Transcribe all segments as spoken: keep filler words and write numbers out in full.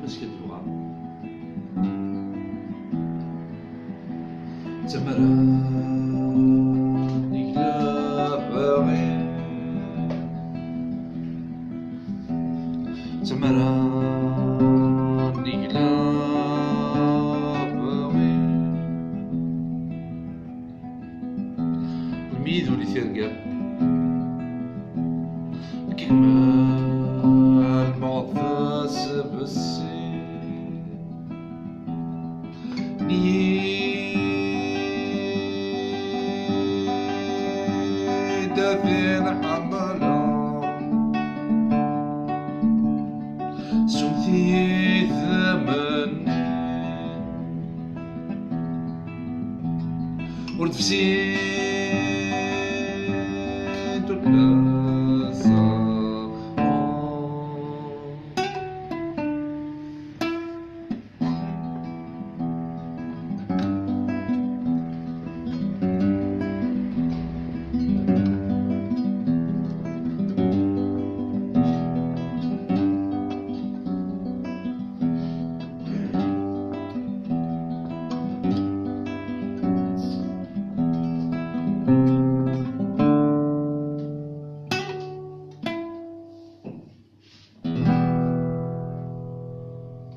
Acu k-d-yuɣal? Tamara n yigla baɣi. Tamara n yigla baɣi. Lmid ur ittergam. Kikmal meɣfes bessi. Niyida fin ḥemmleɣ. Sumti d aman. Ur tefsin tutlaza.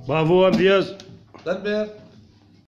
Bravo, amedyaz. Tanemmirt.